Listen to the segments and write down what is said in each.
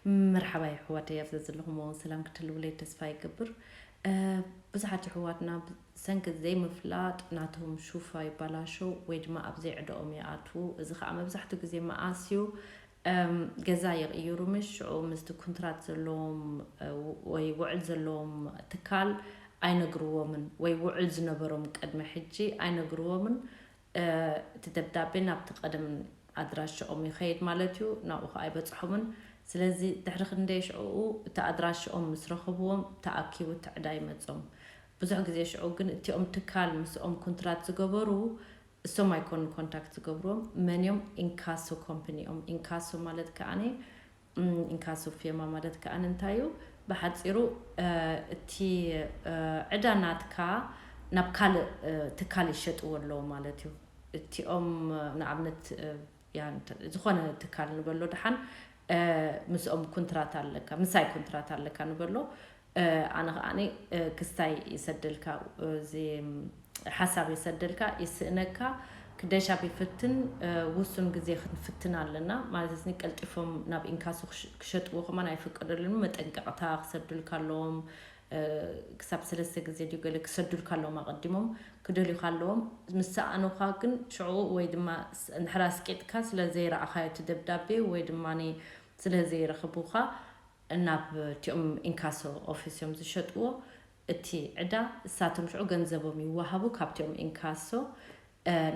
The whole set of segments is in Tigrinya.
መርሓባ የሕዋተይ፣ ኣብ ዘለኹሞ ሰላም ክትህልውለይ ተስፋ ይገብር። ብዙሓት የሕዋትና ብሰንኪ ዘይምፍላጥ ናቶም ሹፋ ይባላሸው ወይ ድማ ኣብ ዘይዕዳኦም ይኣትዉ። እዚ ከዓ መብዛሕትኡ ግዜ መኣስ እዩ? ገዛ ይቕይሩ፣ ምሽ ሽዑ ምስቲ ኩንትራት ዘለዎም ወይ ውዕል ዘለዎም ትካል ኣይነግርዎምን፣ ወይ ውዕል ዝነበሮም ቅድሚ ሕጂ ኣይነግርዎምን። እቲ ደብዳቤ ናብቲ ቀደም ኣድራሻኦም ይኸይድ ማለት እዩ፣ ናብኡ ከዓ ኣይበፅሖምን። ስለዚ ድሕሪ ክንደይ ሽዕኡ እቲ ኣድራሻኦም ምስ ረኸብዎም ተኣኪቡ እቲ ዕዳ ይመፆም። ብዙሕ ግዜ ሽዑ ግን እቲኦም ትካል ምስኦም ኩንትራት ዝገበሩ እሶም ኣይኮኑ ኮንታክት ዝገብርዎም፣ መን እዮም? ኢንካሶ ኮምፕኒ እዮም። ኢንካሶ ማለት ከዓኒ ኢንካሶ ፊርማ ማለት ከዓኒ እንታይ እዩ? ብሓፂሩ እቲ ዕዳ ናትካ ናብ ካልእ ትካል ይሸጥዎ ኣለዎ ማለት እዩ። እቲኦም ንኣብነት ዝኾነ ትካል ንበሎ ደሓን ምስኦም ኩንትራት ኣለካ፣ ምሳይ ኩንትራት ኣለካ ንበሎ። ኣነ ከዓኒ ክስታይ ይሰደልካ፣ እዚ ሓሳብ ይሰደልካ፣ ይስእነካ። ክደሻብ ይፍትን፣ ውሱን ግዜ ክንፍትን ኣለና ማለት እዚ ቀልጢፎም ናብ ኢንካሶ ክሸጥዎ ከማን ኣይፍቀደሉን። መጠንቀቕታ ክሰዱልካ ኣለዎም። ክሳብ ሰለስተ ግዜ ድዩ ገለ ክሰዱልካ ኣለዎም ኣቐዲሞም። ክደልዩካ ኣለዎም። ምስ ሰኣኑኻ ግን ሽዑ ወይ ድማ እንድሕር ኣስቂጥካ ስለ ዘይረኣኻዮ እቲ ደብዳቤ ወይ ድማ ስለ ዘይረኽቡኻ ናብ እቲኦም ኢንካሶ ኦፊስ እዮም ዝሸጥዎ። እቲ ዕዳ እሳቶም ሽዑ ገንዘቦም ይወሃቡ ካብቲኦም ኢንካሶ።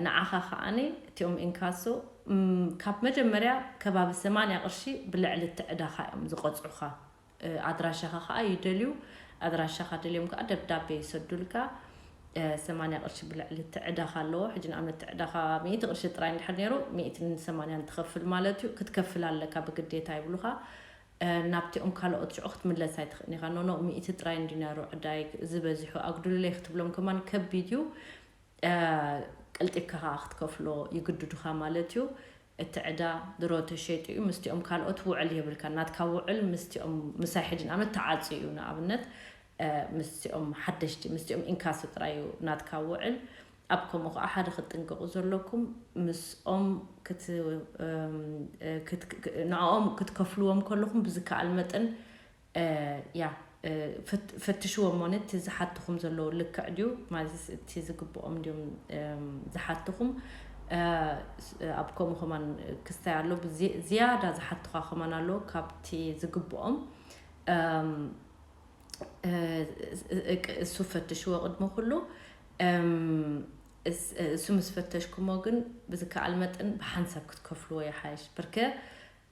ንዓኻ ከዓኒ እቲኦም ኢንካሶ ካብ መጀመርያ ከባቢ ሰማንያ ቅርሺ ብልዕሊ እቲ ዕዳኻ እዮም ዝቐፅዑኻ። ኣድራሻኻ ከዓ ይደልዩ። ኣድራሻኻ ደልዮም ከዓ ደብዳቤ ይሰዱልካ። ሰማንያ ቅርሺ ብልዕሊ እቲ ዕዳኻ ኣለዎ። ሕጂ ንኣብነት እቲ ዕዳኻ ሚእቲ ቅርሺ ጥራይ እንድሕር ነይሩ፣ ሚእትን ሰማንያን ትኸፍል ማለት እዩ። ክትከፍል ኣለካ ብግዴታ ይብሉኻ። ናብቲኦም ካልኦት ሽዑ ክትምለስ ኣይትኽእልን ኢኻ። ኖኖ፣ ሚእቲ ጥራይ እንዲ ነይሩ ዕዳይ፣ እዚ በዚሑ ኣጉድሉለይ ክትብሎም ከማን ከቢድ እዩ። ቀልጢፍካ ከዓ ክትከፍሎ ይግድዱኻ ማለት እዩ። እቲ ዕዳ ድሮ ተሸይጡ እዩ። ምስቲኦም ካልኦት ውዕል የብልካ። ናትካ ውዕል ምስቲኦም፣ ምሳይ ሕጂ ንኣብነት ተዓፅዩ እዩ። ንኣብነት ምስቲኦም ሓደሽቲ፣ ምስቲኦም ኢንካሶ ጥራይ እዩ ናትካ ውዕል። ኣብ ከምኡ ከዓ ሓደ ክትጥንቀቑ ዘለኩም፣ ምስኦም ንዕኦም ክትከፍልዎም ከለኹም ብዝከኣል መጠን ያ ፈትሽዎም ሞነ እቲ ዝሓትኹም ዘለዉ ልክዕ ድዩ ማለት እቲ ዝግብኦም ድዮም ዝሓትኹም። ኣብ ከምኡ ከማን ክስታይ ኣሎ፣ ዝያዳ ዝሓትኻ ከማን ኣሎ ካብቲ ዝግብኦም። እሱ ፈትሽዎ ቅድሚ ኩሉ። እሱ ምስ ፈተሽኩሞ ግን ብዝከኣል መጠን ብሓንሳብ ክትከፍልዎ ይሓይሽ። ብርከ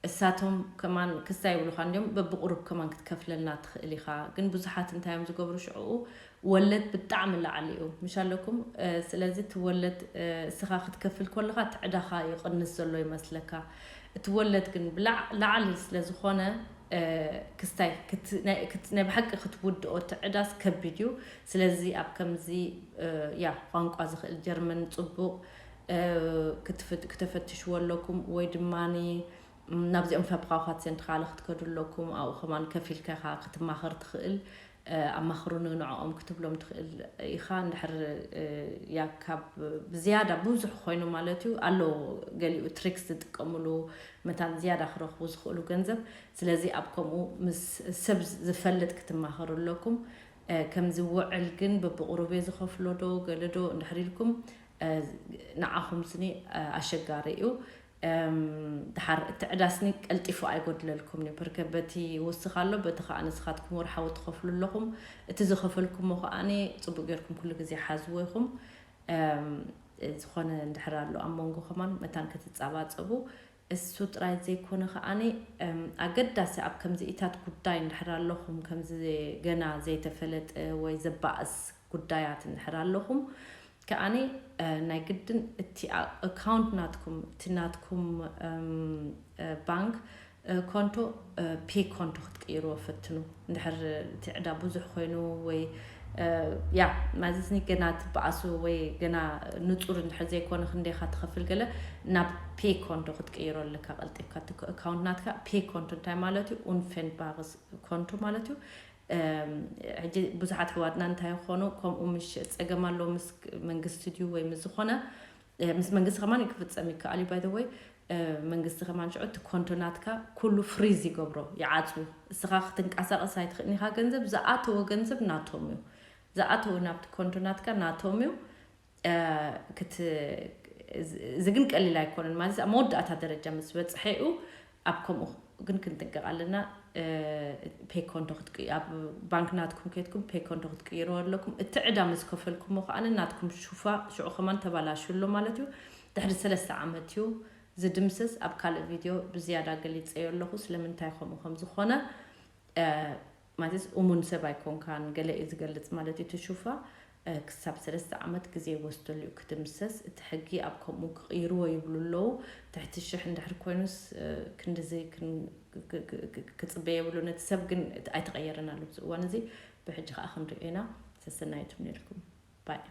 እሳቶም ከማን ክስታይ ይብሉኻ እንዲዮም፣ በብቑሩብ ከማን ክትከፍለልና ትኽእል ኢኻ። ግን ብዙሓት እንታይ እዮም ዝገብሩ ሽዕኡ? ወለድ ብጣዕሚ ላዕሊ እዩ፣ ምሽ ኣለኩም? ስለዚ እቲ ወለድ እስኻ ክትከፍል ከለኻ እቲ ዕዳኻ ይቕንስ ዘሎ ይመስለካ። እቲ ወለድ ግን ላዕሊ ስለ ዝኾነ ክስታይ ናይ ብሓቂ ክትውድኦ እቲ ዕዳስ ከቢድ እዩ። ስለዚ ኣብ ከምዚ ያ ቋንቋ ዝኽእል ጀርመን ፅቡቕ ክተፈትሽዎ ኣለኩም ወይ ድማ ናብዚኦም ፋብሪካታት ሴንትራል ክትከዱ ኣለኩም። ኣብኡ ከማን ከፊልካ ኢኻ ክትማኸር ትኽእል። ኣማኽሩኒ ንዕኦም ክትብሎም ትኽእል ኢኻ። እንድሕር ያ ካብ ብዝያዳ ብዙሕ ኮይኑ ማለት እዩ ኣሎ ገሊኡ ትሪክስ ዝጥቀምሉ መታን ዝያዳ ክረኽቡ ዝኽእሉ ገንዘብ። ስለዚ ኣብ ከምኡ ምስ ሰብ ዝፈልጥ ክትማኸሩ ኣለኩም። ከምዚ ውዕል ግን በብቑሩብ እየ ዝኸፍሎ ዶ ገለ ዶ እንድሕር ኢልኩም ንዓኹም ስኒ ኣሸጋሪ እዩ። ድሓር እቲ ዕዳ ስኒ ቀልጢፉ ኣይጎድለልኩም እዩ። ብርከ በቲ ይውስኽ ኣሎ፣ በቲ ከዓ ንስኻትኩም ወርሓዊ ትኸፍሉ ኣለኹም። እቲ ዝኸፈልኩሞ ከዓኒ ፅቡቅ ጌርኩም ኩሉ ግዜ ሓዝዎ ኢኹም። ዝኾነ እንድሕር ኣሎ ኣብ መንጎ ከማን መታን ክትፃባፀቡ። እሱ ጥራይ ዘይኮነ ከዓኒ ኣገዳሲ ኣብ ከምዚኢታት ጉዳይ እንድሕር ኣለኹም፣ ከምዚ ገና ዘይተፈለጠ ወይ ዘባእስ ጉዳያት እንድሕር ኣለኹም ከዓኒ ናይ ግድን እቲ ኣካውንት ናትኩም፣ እቲ ናትኩም ባንክ ኮንቶ ፔ ኮንቶ ክትቅይርዎ ፈትኑ። እንድሕር እቲ ዕዳ ብዙሕ ኮይኑ ወይ ያ ማለትኒ ገና ትበኣሱ ወይ ገና ንፁር እንድሕር ዘይኮነ ክንደይካ ትኸፍል ገለ ናብ ፔ ኮንቶ ክትቅይሮ ኣለካ ቀልጢፍካ። እቲ ኣካውንት ናትካ ፔ ኮንቶ እንታይ ማለት እዩ? ኡንፌንባርስ ኮንቶ ማለት እዩ። ሕጂ ብዙሓት ኣሕዋትና እንታይ ይኾኑ፣ ከምኡ ምሽ ፀገም ኣሎ ምስ መንግስቲ ድዩ ወይ ምስ ዝኾነ ምስ መንግስቲ ከማን ክፍፀም ይከኣል እዩ። ባይ ወይ መንግስቲ ከማን ሽዑ እቲ ኮንቶ ናትካ ኩሉ ፍሪዝ ይገብሮ፣ ይዓፅዎ። እስኻ ክትንቀሳቐስ ኣይትኽእልን ኢኻ። ገንዘብ ዝኣተወ ገንዘብ ናቶም እዩ። ዝኣተወ ናብቲ ኮንቶ ናትካ ናቶም እዩ። ክት እዚ ግን ቀሊል ኣይኮነን ማለት ኣብ መወዳእታ ደረጃ ምስ በፅሐኡ ኣብ ከምኡ ግን ክንጥንቀቕ ኣለና። ፔኮንቶ ክትቅዩ ኣብ ባንክ ናትኩም ከይድኩም ፔኮንቶ ክትቅይርዎ ኣለኩም። እቲ ዕዳ ምስ ከፈልኩሞ ከዓ ናትኩም ሹፋ ሽዑ ከማን ተባላሽሎ ማለት እዩ። ድሕሪ ሰለስተ ዓመት እዩ ዝድምሰስ። ኣብ ካልእ ቪድዮ ብዝያዳ ገሊፀዮ ኣለኹ ስለምንታይ ከምኡ ከም ዝኾነ። ማለት እሙን ሰብ ኣይኮንካን ገለ እዩ ዝገልፅ ማለት እዩ። እቲ ሹፋ ክሳብ ሰለስተ ዓመት ግዜ ይወስደሉ እዩ ክድምሰስ። እቲ ሕጊ ኣብ ከምኡ ክቕይርዎ ይብሉ ኣለዉ። ትሕቲ ሽሕ እንድሕር ኮይኑስ ክንድዚ ክፅበ የብሉ። ነቲ ሰብ ግን ኣይተቐየረን ኣሎ እዚ እዋን እዚ። ብሕጂ ከዓ ክንሪኦ ኢና። ሰሰናዩ ትምኒልኩም ባይ